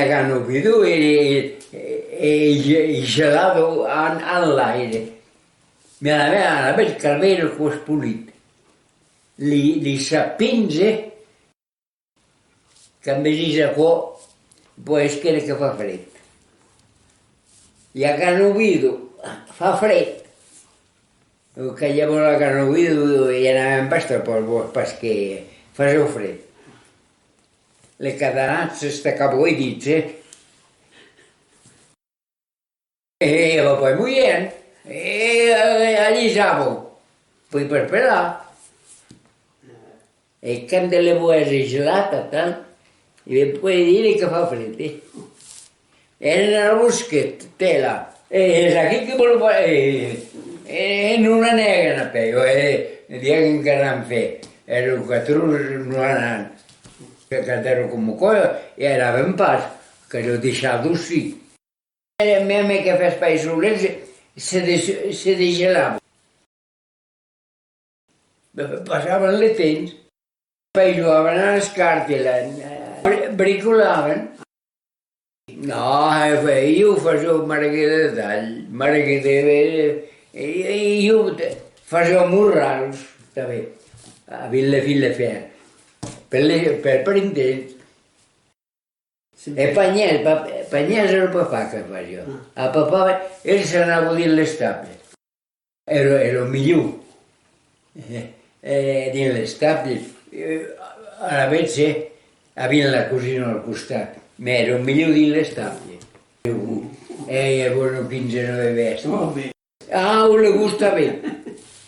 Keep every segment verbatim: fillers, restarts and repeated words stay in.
Carn o vidre e, e, e, e gelada en, en l'aire. Mès alavetz, alavetz cal veire quò es polit. Li, li sapins, eh, quand vesís aquò, pòt èsquer que fa fred. I a carn o vidre, fa fred. Quand i a la carn o vidre, i anàvem pas tròp al bòsc, parce que fasiá fred. Le cadenatge s'estacava los dits, eh? E i aviá pas moien, e, e allisava, puèi per pelar. E quand le vòls gelat, atal, e puèi dire que fa fred, eh? Èran al bòsc, tela. E es aquí que vòl fa-, e, e, e non anègan a pè, e, e diègan qu'anam fèr. Èran quatre oras, non anam. Que quand èra coma aquò, e anàvem pas, que lo deishava aussi. Mème que fes pas solelh, se, se, de-, se desgelava. Passavan le temps. Puèi jogavan a las cartas, la, bri-, bricolavan. Non, eh, ieu fasiá marguet de talh, marguet de, e, e ieu fasiá morrals, tanben, avec le fil de fer, per le, per printemps. E panhèrs, pa-, panhèrs èra papà que fasiá. A papà, el s'anava dins l'estable. Èra, èra milhor. E, e dins l'estable, e, alavetz, eh, aviam la cosina al costat, mès èra milhor dins l'estable. E, e, bueno, quinze nòu bèstias. Ah, o le gos tanben.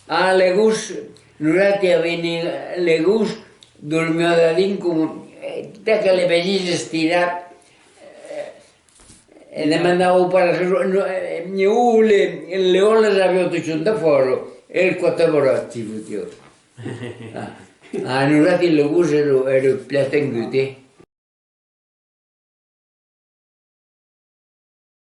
Ah, le gos, nosati aviam le gos, dormiá dedins, coma, eh, tà que le vesís estirat, eh, e demandava au pare se, no, eh, o le, le òlas aviá totjorn defòra, el quate bròchi fotiá. Ah, ah, nosati le gos èra, èra plan tengut, eh.